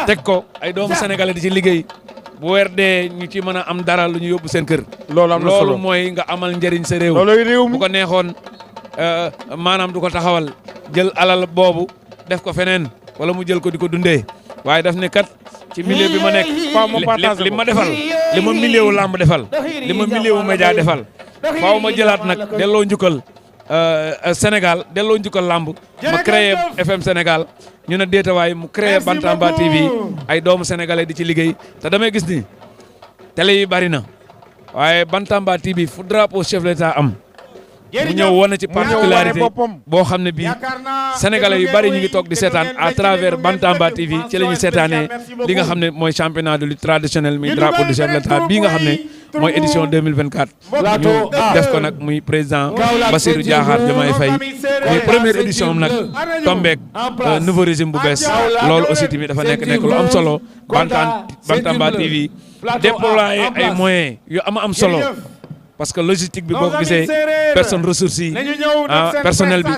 teg ko ay doomu sénégalais di ci liggéey bu weer dee ñu ci mën a am dara lu ñu yóbbu seen kër. loolu am na solo loolu mooy nga amal njëriñ sa réew. loolooy réew mi bu ko neexoon maanaam du ko taxawal jël alal boobu def ko feneen wala mu jël ko di ko dundee waaye daf ne kat ci milieu bi ma nekk li ma defal li ma milieu wu làmb defal li ma milieu wu média defal faaw ma jëlaat nag delloo njukkal Sénégal delloo njukkal làmb ma créé FM Sénégal ñu ne déetawaay mu créé Bantamba TV ay doomu sénégalais di ci liggéey te damay gis ni télé yi bari na waaye Bantamba TV fu drapeau chef de l'État am mu ñëw wane ci particularité boo xam ne bii sénégalais yu bari ñu ngi toog di seetaan à travers Bantamba TV ci la ñuy seetaanee li nga xam ne mooy championnat de lutte traditionnel muy drapeau du chef de l'État bii nga xam ne mooy édition 2024. ñu def ko nag muy président Bassirou Diakhar Diomaye Faye muy première édition am nag tombeek nouveau régime bu bees loolu aussi tamit dafa nekk lu am solo Bantamba TV déployer ay moyens yu am solo. parce que logistique bi boo ko gisee personne ressources yi personnel bi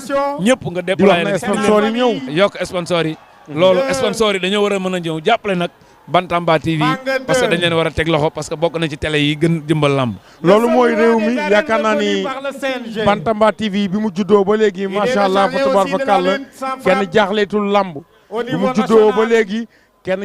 ñëpp nga déployer na sponsor yi ñëw yokk sponsor yi loolu sponsor yi dañoo war a mën a ñëw jàppale nag Bantamba TV parce que dañ leen war a teg loxo parce que bokk na ci télé yi gën jëmbal lamb loolu mooy réew mi yaakaar naa ni Bantamba TV bi mu juddoo ba léegi macha allah fa tabarakallah kenn jaaxleetul lamb bi mu juddoo ba léegi kenn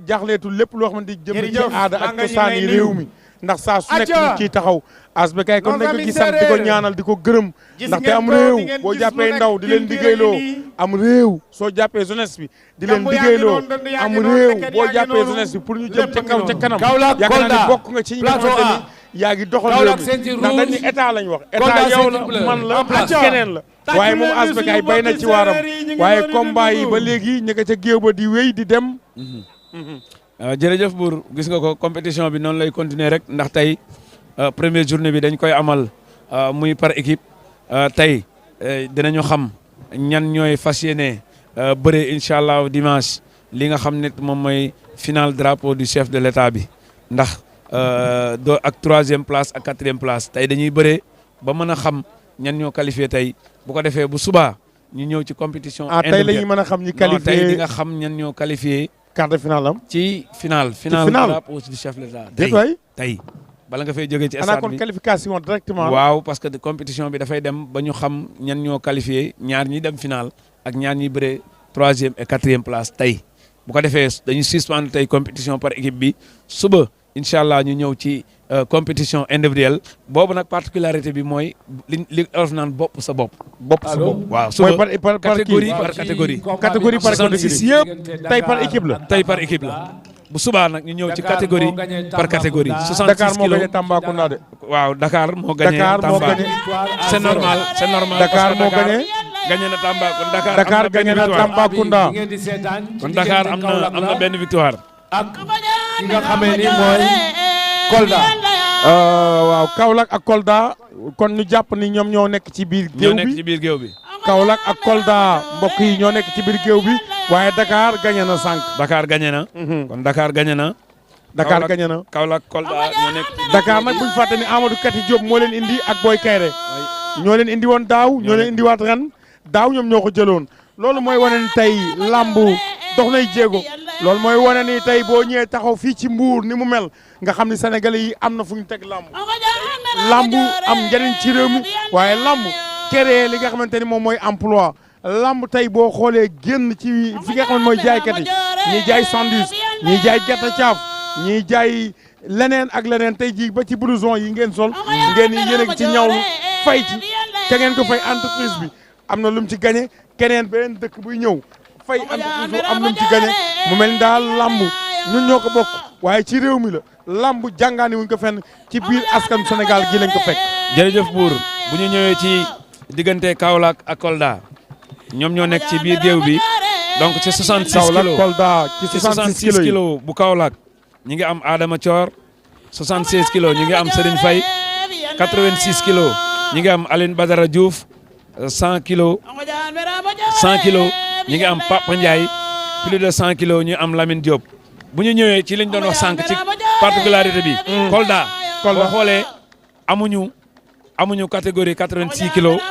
jaaxleetul lépp loo xamante ni jëm ci aada ak cosaan yi réew mi ndax saa su nekk ñu ciy taxaw asbekay kon nañ ko gis sant di ko ñaanal di ko gërëm ndaxte am réew boo jàppee ndaw di leen liggéeyloo am réew soo jàppee jeunesse bi di leen liggéeyloo am réew boo jàppee jeunesse bi pour ñu jëm ca kaw ca kanam yaakaar naa ne bokk nga ci ñi nga xamante ni yaa ngi doxal réew mi ndax dañ ni état lañ wax état yow la man la ak keneen la waaye moom asbekay bay na ci waaram waaye combat yi ba léegi ñi nga ca géew ba di wéy di dem jërëjëf Bour gis nga ko compétition bi noonu lay continuer rek ndax tey première journée bi dañ koy amal muy par équipe tey dinañu xam ñan ñooy fas yéene bëre incha allah dimanche li nga xam ne moom mooy final drapeau du chef de l'État bi ndax doo ak 3e place ak 4e place tey dañuy bëre ba mën a xam ñan ñoo qualifié tey bu ko defee bu subaa ñu ñëw ci compétition. tey la ñuy mën a xam ñi qualifié tey di nga xam ñan ñoo qualifié. quart de finale am. ci final drapeau du chef de l'État tey bala nga fay jógee ci stade bi kon qualification directement. waaw parce que compétition bi dafay dem ba ñu xam ñan ñoo qualifié ñaar ñi dem final ak ñaar ñi bëre 3e et 4e place tey bu ko defee dañuy suspendre tey compétition par équipe bi suba incha allah ñu ñëw ci compétition individuelle boobu nag particularité bi mooy li olof naan bopp sa bopp. bopp sa bopp waaw suba par catégorie par catégorie. catégorie par catégorie yëpp tey par équipe la. tey par équipe la bu subaa nag ñu ñëw ci catégorie par catégorie. 66 Dakar moo kilos gagné Tambacounda de. waaw Dakar moo gagné Tamba c'est normal c'est normal. Dakar moo gagné. gagné na Tamba kon Dakar gagné na Tambacounda. kon Dakar am na benn victoire. ak ki nga xamee ni mooy Kolda. waaw Kaolack ak Kolda kon ñu jàpp ni ñoom ñoo nekk ci biir géew ñoo nekk bi ci biir géew bi. Kaolack ak Kolda mbokk yi ñoo nekk ci biir géew bi waaye Dakar gagné na sànq. Dakar gagné na. kon Dakar gagné na. Dakar gagné na. Kaolack Kolda ñoo nekk. Dakar nag bu ñu fàtte ni Amadou Kati Diop moo leen indi ak Boy Kayre ñoo leen indi woon daaw ñoo leen indiwaat ren daaw ñoom ñoo ko jëloon loolu mooy wane ni tey lamb dox nay jéego loolu mooy wane ni tey boo ñëwee taxaw fii ci Mbour ni mu mel nga xam ni sénégalais yi am na fu ñu teg lamb am njëriñ ci réew mi waaye lamb créé li nga xamante ni moom mooy emploi lamb tey boo xoolee génn ci fi nga xam ne mooy jaaykat yi ñiy jaay sandwich ñiy jaay gerte caaf ñiy jaay leneen ak leneen tey jii ba ci blouson yi ngeen sol ngeen yéen a ci ñawlu fay ci te ngeen ko fay entreprise bi am na lu mu ci gagné keneen beneen dëkk buy ñëw fay entreprise bi am lu mu ci gagné mu mel ni daal lamb ñun ñoo ko bokk waaye ci réew mi la lamb jàngaani wuñ ko fenn ci biir askan Sénégal gi lañ ko fekk. jërëjëf Bour bu ñu ñëwee ci diggante Kaolack ak Kolda ñoom ñoo nekk ci biir géew bi donc ci 66 kilos Kaolack Kolda ci 66 kilos bu Kaolack ñi ngi am Adama Thior 76 kilos ñi ngi am Serigne Faye 86 kilos ñi ngi am Aline Badara Diouf 100 kilos 100 kilos ñi ngi am Papa Ndiaye plus de 100 kilos ñu am Lamine Diop bu ñu ñëwee ci liñ doon wax sànq ci particularité bi. Kolda boo xoolee amuñu catégorie 86 kilos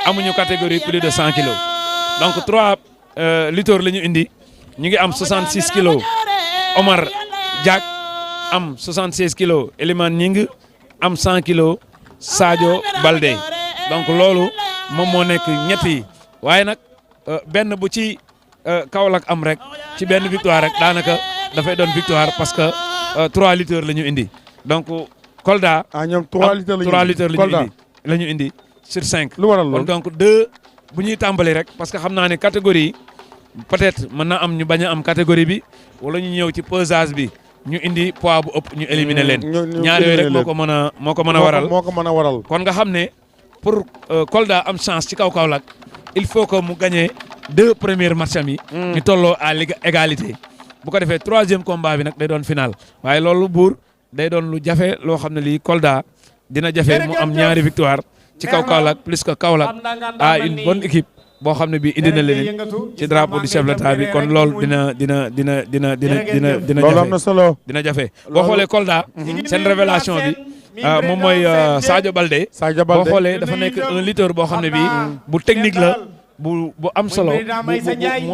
amuñu catégorie plus de 100 kilos donc 3 lutteurs la ñu indi ñu ngi am 66 kilos Omar Diak am 76 kilos Elimane Ñing am 100 kilos Sadio Baldé donc loolu moom moo nekk ñett yi waaye nag benn bu ci Kaolack am rek ci benn victoire rek daanaka dafay doon victoire parce que 3 lutteurs la ñu indi donc Kolda. ñoom 3 lutteurs la ñu indi sur 5. lu waral loolu donc 2 bu ñuy tàmbali rek parce que xam naa ne catégorie peut-être mën na am ñu bañ a am catégorie bi wala ñu ñëw ci pesage bi ñu indi poids bu ëpp ñu éliminer leen. ñaar yooyu rek moo ko mën a waral. kon nga xam ne pour Kolda am chance ci kaw Kaolack il faut que mu gagner 2 premiers matchs am yi. ñu tolloo à égalité. bu ko defee 3e combat bi nag day doon final waaye loolu buur day doon lu jafe loo xam ne lii Kolda dina jafe mu am ñaari victoire ci kaw Kaolack plus que Kaolack a une bonne équipe boo xam ne bii indi na leen ci drapeau du chef de l'État bi kon loolu dina jafe boo xoolee Kolda seen révélation bi moom mooy Sadio Baldé boo xoolee dafa nekk un lutteur boo xam ne bii bu technique la bu am solo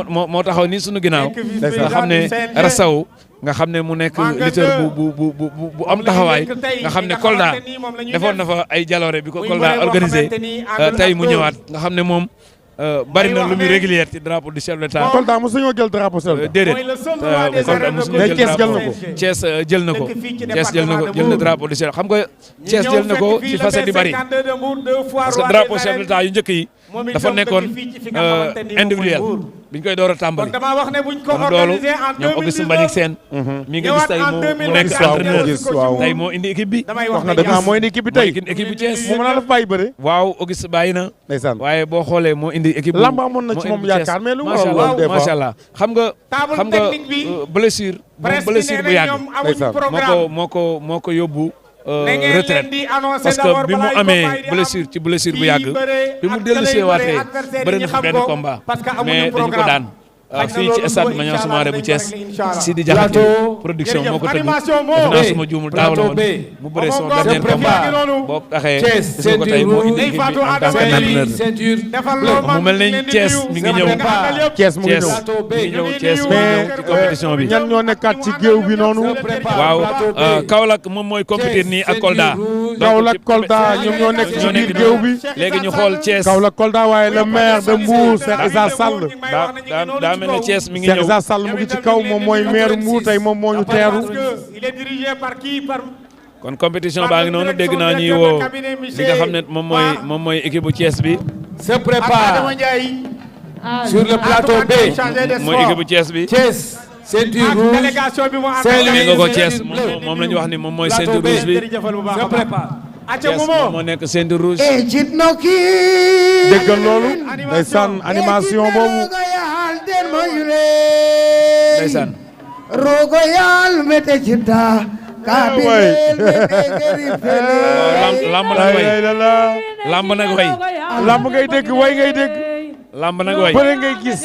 moo taxaw ni sunu ginnaaw nga xam ne rasaw nga xam ne mu nekk lutteur bu am taxawaay nga xam ne Kolda defoon na fa ay jaloore bi ko Kolda organisé tey mu ñëwaat nga xam ne moom bari na lu muy régulier ci drapeau du chef de l'État. Kolda mosu ñoo jël drapeau chef de l'État. déedéet Kolda mosu ñoo jël drapeau Thiès jël na ko jël na drapeau du chef xam nga Thiès jël na ko ci facette yu bari parce que drapeau chef de l'État yu njëkk yi dafa nekkoon individuel biñ koy door a tàmbali kon loolu ñoom Auguste Mbagnick Sène mi nga gis tey mu nekk entraîneur tey moo indi équipe bi wax na dëgg moo indi équipe bi tey équipe bi Thiès mu mën a def bàyyi bëre waaw Auguste bàyyi na ndeysaan waaye boo xoolee moo indi équipe lamb amoon na ci moom yaakaar mais lu waral loolu des fois macha allah xam nga blessure bu yàgg moo ko yóbbu retraite parce que bi mu amee blessure bu yàgg bi mu dellusee waatee bëri na fi benn combat mais dañu ko daan fii ci stade Maniang Soumaré bu Thiès Sidi Diakhaté production moo ko tëgg defe naa suma juumul daaw la woon mu bëree son dernier combat boo taxee gis nga ko tey moo indi équipe bi en tant qu'entraîneur mu mel ne Thiès mi ngi ñëw Thiès mi ngi ñëw ci compétition bi ñan ñoo nekkaat ci géew bi noonu waaw Kaolack moom mooy compétir nii ak Kolda Kaolack Kolda ñoom ñoo nekk ci biir géew bi léegi ñu xool Thiès Kaolack Kolda waaye le maire de Mbour Cheikh Issa Sall daa mel ne Thiès mi ngi Cheikh ñëw Issa Sall mu ngi ci kaw moom mooy maire Mbour tey moom moo ñu teeru kon compétition baa ngi noonu dégg naa ñuy woo li nga xam ne moom mooy équipe bu Thiès bi se prépare sur le plateau B mooy équipe bu Thiès bi Thiès ceinture rouge Saint-Louis nga ko Thiès moom la ñu wax ni moom mooy ceinture rouge bi se prépare Thiès moom moo nekk ceinture rouge déggal loolu ndeysaan animation boobu ndeysaan rogo yal mete cita kabirel mete geri fele lamb nag way lamb nag way lamb ngay dégg way ngay dégg lamb nag way bëre ngay gis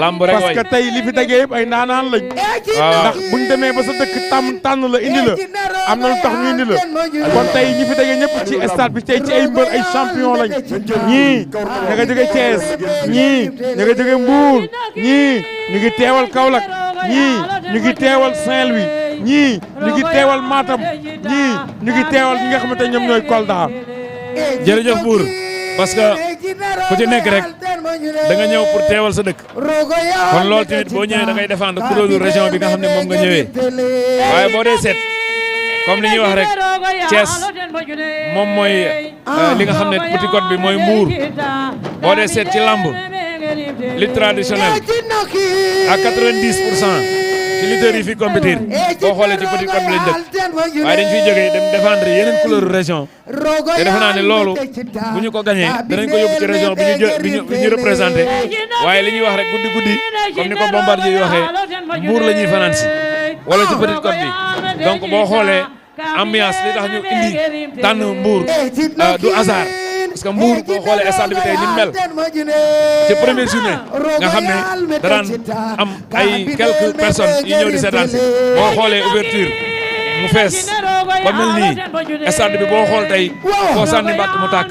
lamb rek way parce que tey li fi dajee yëpp ay ndaanaan lañ ndax buñ demee ba sa dëkk tànn la indi la am na lu tax ñu indi la kon tey ñi fi dajee ñëpp ci stade bi tey ci ay mbër ay champion lañ ñii ña nga jóge Thiès ñii ña nga jóge Mbour ñii ñu ngi teewal Kaolack ñii ñu ngi teewal Saint-Louis ñii ñu ngi teewal Matam ñii ñu ngi teewal ñi nga xamante ñoom ñooy Kolda. jërëjëf Bour parce que ku ci nekk rek da nga ñëw pour teewal sa dëkk kon loolu tamit boo ñëwee da ngay défendre kuréelu région bi nga xam ne moom nga ñëwee waaye boo dee seet comme li ñuy wax rek Thiès moom mooy li nga xam ne Petite Côte bi mooy Mbour boo dee seet ci lamb lutte traditionnelle à 90% ci lutteurs yi fi compétir boo xoolee ci Petite Côte bi lañ dëkk waaye dañ fiy jógee dem défendre yeneen couleur région te defe naa ne loolu bu ñu ko gagné danañ ko yóbbu ci région bi ñu représenté waaye li ñuy wax rek guddi comme ni ko Bombardier yi waxee Mbour la ñuy fanaan si wala ci Petite Côte bi donc boo xoolee ambiance li tax ñu indi tànn Mbour du hasard parce que Mbour boo xoolee stade bi tey ni mu mel ci première journée nga xam ne daraan am ay quelques personnes yi ñëw di seetaan si boo xoolee ouverture mu fees ba mel nii stade bi boo xool tey foo sànni mbàtt mu tàkk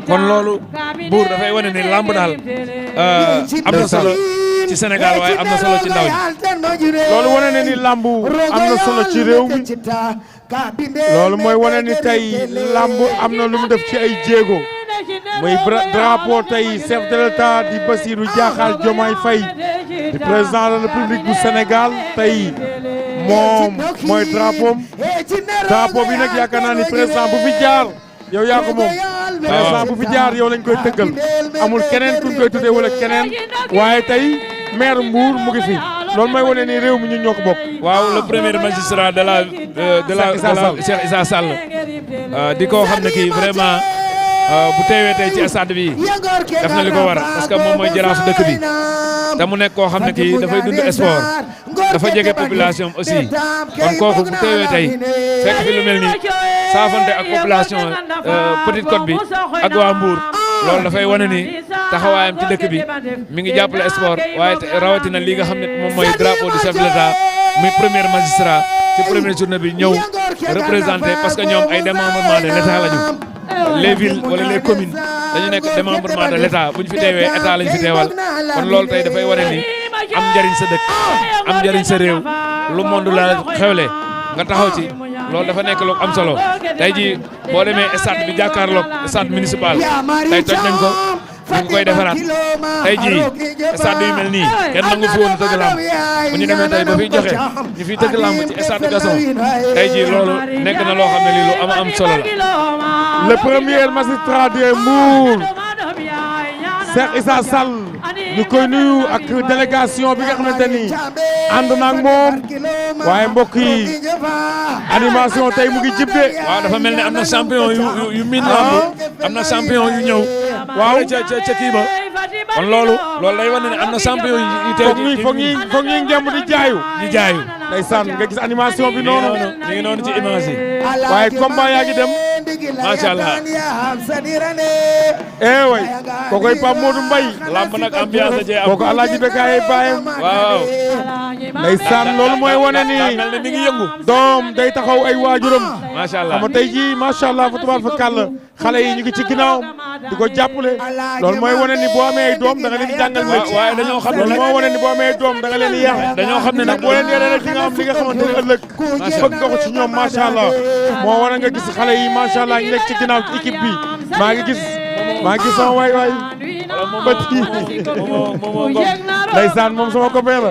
kon loolu Mbour dafay wane ni lamb daal am na solo ci Sénégal waaye am na solo ci ndaw ñi. loolu wane na ni lambu am na solo ci réew mi loolu mooy wane ni tey lambu am na lu mu def ci ay jéego muy drapeau tey chef de l'État di Bassirou Diakhar Diomaye Faye di président de la République du Sénégal tey moom mooy drapeau bi nag yaakaar naa ni président bu fi jaar yow yaa ko moom président bu fi jaar yow lañ koy tëggal amul keneen kuñ koy tuddee wala keneen waaye tey maire Mbour mu ngi fi loolu mooy wane ni réew mi ñun ñoo ko bokk. waaw le premier magistrat de la Cheikh Issa Sall di ko xam ne kii vraiment bu teewee tey ci stade bi def na li ko war parce que moom mooy jaraafu dëkk bi te mu nekk koo xam ne kii dafay dund sport dafa jege population aussi kon kooku bu teewee tey fekk fi lu mel nii saafante ak population Petite Côte bi ak waa Mbour loolu dafay wane ni taxawaayam ci dëkk bi mi ngi jàppale sport waaye rawatina li nga xam ne moom mooy drapeau du chef de l'État muy premier magistrat ci première journée bi ñëw représenté parce que ñoom ay démembrement de l'État lañu. les villes wala les communes dañu nekk démembrement de l'État bu ñu fi teewee état lañu fi teewal kon loolu tey dafay wane ni am njariñ sa dëkk am njariñ sa réew lu monde la xewle nga taxaw ci loolu dafa nekk lu am solo tey jii boo demee stade bi jàkkaarloog stade municipal tey toj nañ ko ñu ngi koy defaraat tey jii stade yu mel nii kenn nangu fi woon tëgg lamb bu ñu demee tey ba fiy joxe ñu fiy tëgg lamb ci stade Gaston tey jii loolu nekk na loo xam ne lii lu am solo la. le premier magistrat de Mbour Cheikh Issa Sall ñu koy nuyu ak délégation bi nga xamante ni ànd na ak moom waaye mbokk yi animation tey mu ngi jibde waaw dafa mel ne am na champion yu miin lamb am na champion yu ñëw waaw ca kii ba kon loolu lay wane ne am na champion yu teew foog ñuy ngemb di jaayu ndeysaan nga gis animation bi noonu ñu ngi noonu ci image yi waaye combat yaa ngi dem macha allah way kookoy Pape Modou Mbaye lamb nag ambiance da cee am kooku Alaaji Bekaay baayam waaw ndeysaan loolu mooy wane ni mel ne mi ngi yëngu doom day taxaw ay waajuram macha allah xam nga tey jii macha allah fa tubaar fa kàll xale yi ñu ngi ci ginnaawam di ko jàppale loolu mooy wane ni boo amee doom da nga leen di jàngal métier waaye dañoo xam ne loolu moo wane ni boo amee doom da nga leen di yar dañoo xam ne nag boo leen yaree rek di nga am li nga xamante ni ëllëg bëgg nga ko ci ñoom macha allah moo wane nga gis xale yi macha allah ñu nekk ci ginnaaw ci équipe bi maa ngi gis sama waay bët yi ndeysaan moom sama copain la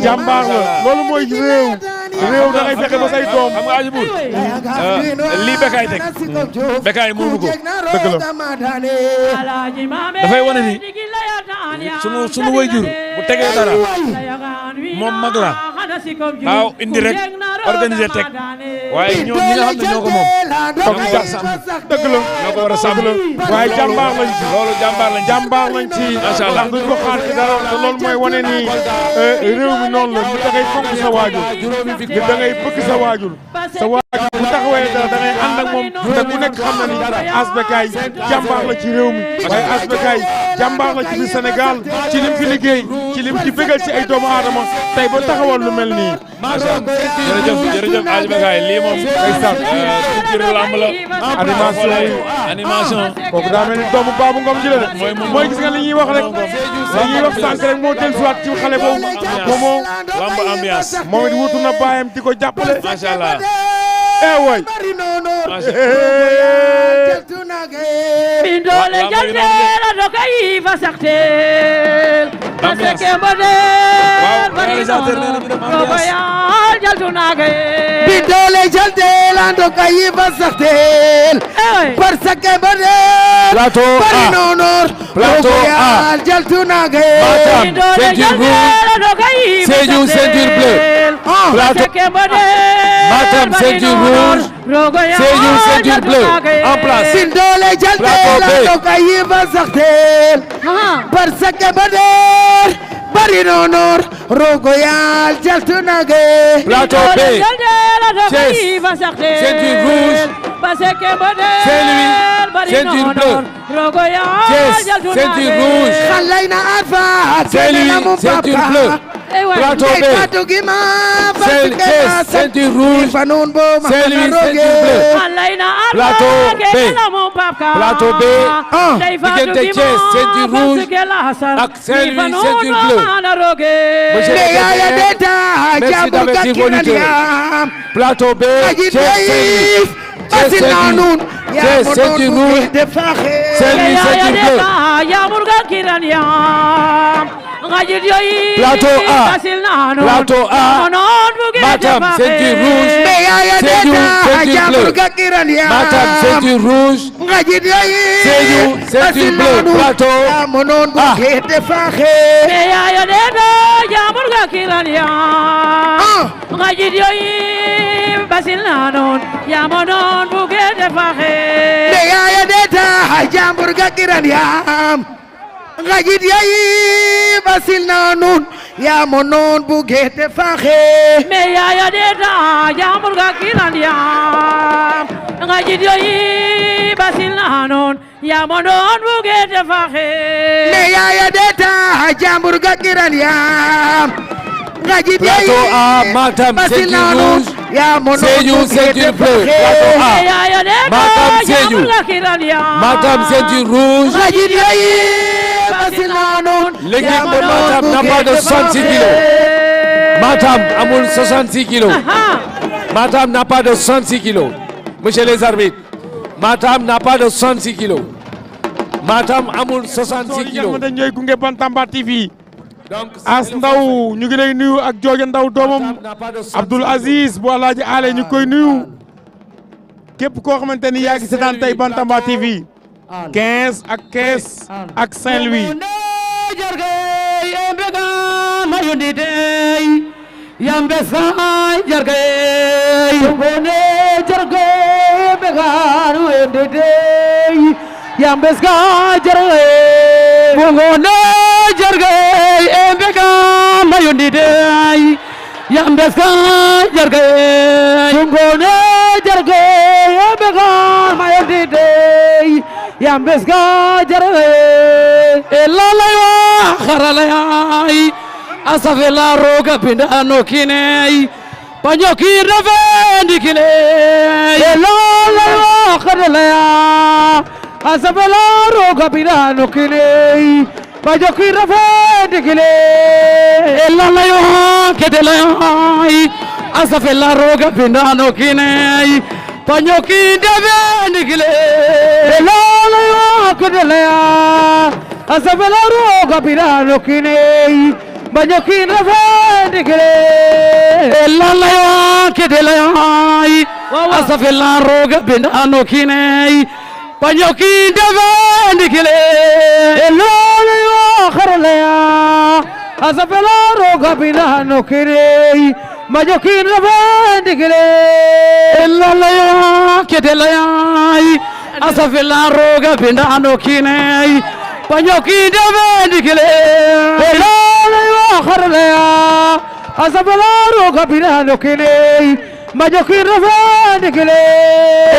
jàmbaar la loolu mooy réew da ngay fexe ba say doom xam nga aji buur lii Bekaay teg Bekaay moomu ko dëgg la dafay wane ni sunu waajur bu tegee dara moom mag la waaw indi rek organiser teg waaye ñoom ñi nga xam ne ñoo ko moom toog di jàpp dëgg la ñoo ko war a sàmm waaye jàmbaar lañ ci loolu jàmbaar lañ ci macha allah duñ ko xaar ci dara te loolu mooy wane ni réew mi noonu la ñu da ngay fonk sa waajur ñu da ngay bëgg sa waajur bu taxawee dara da ngay ànd ak moom te ku nekk xam na ni Ass Bekaay jàmbaar la ci réew mi waaye Ass Bekaay jàmbaar la ci biir Sénégal ci lim fi liggéey ci lim ci bëggal ci ay doomu aadama tey ba taxawal lu mel nii. jërëjëf Ass Bekaay lii moom ndeysaan culture lamb la animation kooku daa mel ni doomu Babou Ngom ji la de mooy gis nga li ñuy wax rek li ñuy wax sànq rek moo dellusiwaat ci xale boobu moomoo lamb ambiance moom it wutu na baayam di ko jàppale macha allah way Bindole jaltela dokai fasaktel Paseke model réalisateur nee na ñu def Robayal jaltunage Bindole jaltela dokai fasaktel Paseke model Plateau A Nonor Plateau A jaltunage Matam ceinture rouge Sédhiou ceinture bleue Plateau Matam ceinture rouge Sédhiou ceinture bleue en place Bindole Plateau B jaltela dokai fasaktel Paseke model bari nonor rogoyal jaltunage Plateau B Thiès ceinture rouge Saint-Louis ceinture bleue Thiès ceinture rouge Khalayna arfa Saint-Louis ceinture bleue Plateau B. Ceinture rouge. Saint-Louis, ceinture bleue. Plateau B. Plateau B. Diggante Thiès, ceinture rouge. Ak Saint-Louis, ceinture bleue. Monsieur le DG, merci d'avertir vos lutteurs. Plateau B. Thiès, Saint-Louis. Thiès, ceinture rouge. Saint-Louis, ceinture bleue. Plateau A. Plateau A. Matam, ceinture rouge. Sédhiou, ceinture bleue. Matam, ceinture rouge. Sédhiou, ceinture bleue. Plateau A. Ngajit yayi basil nanun ya monon bugete faxe me ya deta jamur ga kiran ya ngajit yayi basil nanon ya monon bugete faxe me ya deta jamur ga kiran ya ngajit yayi Plateau A, Matam, ceinture rouge. ya monon Sédhiou, ceinture bleue. Plateau A. Matam, Sédhiou. Matam, ceinture rouge. ngajit yayi L'équipe de Matam n'a pas de 66 kilos. Matam amul 66 kilos. Matam n'a pas de 66 kilos. Monsieur les arbitres, Matam n'a pas de 66 kilos. Matam amul 66 kilos. ñooy gunge Bantamba TV. Donc As Ndaw ñu ngi lay nuyu ak Jooja Ndaw doomam Abdoul Aziz bu Alaaji Ale ñu koy nuyu. Képp koo xamante ni yaa ngi seetaan tey Bantamba TV. 15 ak 15 ak Saint-Louis. Yambes ga jarwe elalaya kharalaya asafela roga pinda anokine panyoki revendikile elalaya kharalaya asafela roga pinda anokine panyoki revendikile elalaya kedelaya asafela roga pinda anokine panyoki revendikile Kudelaya asafela roga pirano kine banyokin rafendikile elalaya kedelaya asafela roga pirano kine banyokin rafendikile elalaya kharalaya asafela roga pirano kine banyokin rafendikile elalaya kedelaya asafela roga pinda anokine panyoki devendikile elala kharlaya asafela roga pinda anokine majoki devendikile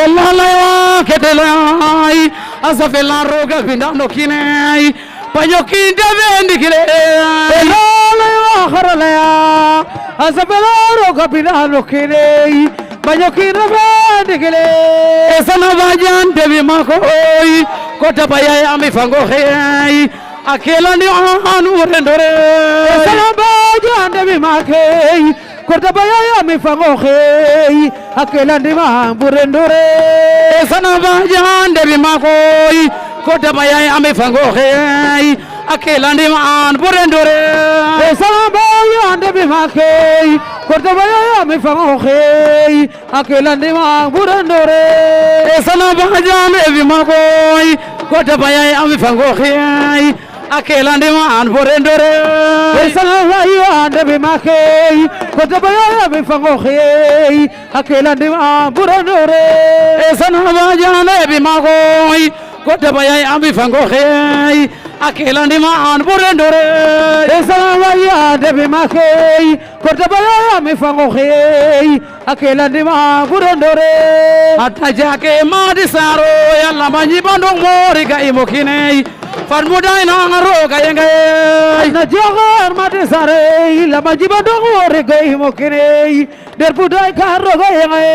elala kedelai asafela roga pinda anokine panyoki devendikile elala kharlaya asafela roga pinda anokine Banyoki rafendikile esana bajan devi makoi kota baya amifango hey akela ni anu rendore esana bajan devi makei kota baya amifango hey akela ni mamburendore esana bajan devi makoi kota baya amifango hey akela ni mamburendore esana bajan devi makei Korta baya mi fango khey akela ndima burandore esana baja me vi makoy korta baya mi fango khey akela ndima an burandore esana baya ndebe makey korta baya mi fango khey akela ndima burandore esana baja me vi makoy korta baya mi fango khey akela ndima an burandore esana baya ndebe makey korta baya mi fango khey akela ndima burandore atajake madi saro yalla manyi bandong mori ga imokine fan mu day na roga yenge na jogar mate sare la majiba dongo regay mokene der putai ka roga yenge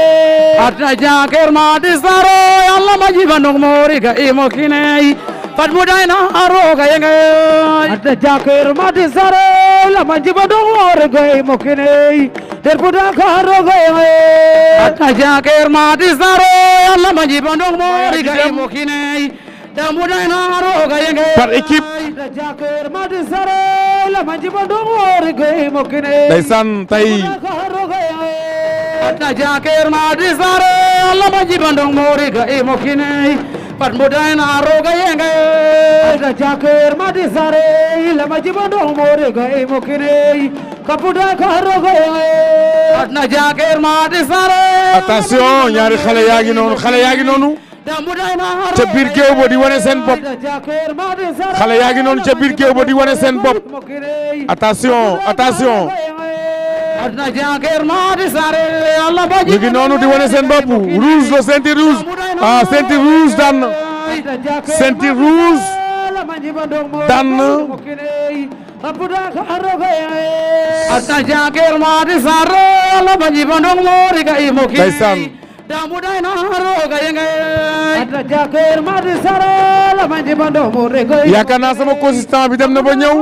atna jaker mate sare alla majiba dongo moriga imokine fan mu day na roga yenge atna jaker mate sare la majiba dongo regay mokene der putai ka roga yenge atna jaker mate sare alla majiba dongo moriga imokine par équipe ndeysaan tey atna jaker mate sare alla majiba dongo moriga imokine pat muday na roga yenge atna jaker mate sare la majiba dongo moriga imokine kapuda ka roga yenge atna jaker mate sare attention ñaari xale yaa ngi noonu ca biir géew ba di wane seen bopp xale yaa ngi noonu ca biir géew ba di wane seen bopp attention atna jaker mate sare alla ñu ngi noonu di wane seen bopp rouge la ceinture rouge ceinture rouge daan na ceinture rouge daan na atna jaker mate sare alla majiba dongo moriga imokine ndeysaan damuday na roga yenge atna jaker mate sare la majiba dongo moriga yaakaar naa sama consistant bi dem na ba ñëw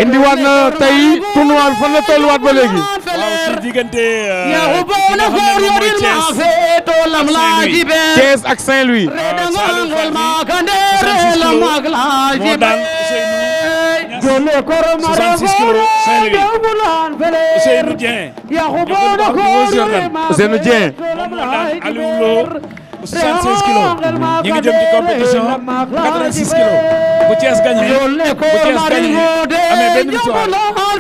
indiwaat na tey tournoi bi fan la tolluwaat ba léegi waaw ci diggante ya ubona ko yoril ma fe to lam la jibe Thiès ak Saint-Louis moo daan jole koro maro 66 kilos Saint-Louis Ousseynou Dieng Ousseynou Dieng moom moo daan Aliou Lo 76 kilos ñi ngi jëm ci compétition 86 kilos bu Thiès gagné amee benn victoire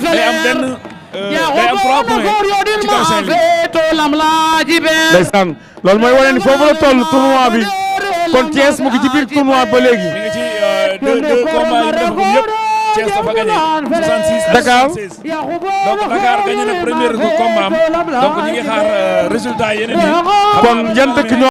day am 3 points ci kaw Saint-Louis. ndeysaan loolu mooy wane ni foofu la toll tournoi bi kon Thiès mu ngi ci biir tournoi ba léegi mi ngi ci deux combats yi def yëpp Thiès dafa gagné 66 Dakar 76 donc Dakar gagné na premier combat am donc ñi ngi xaar résultat yeneen yi kon yan dëkk ñoo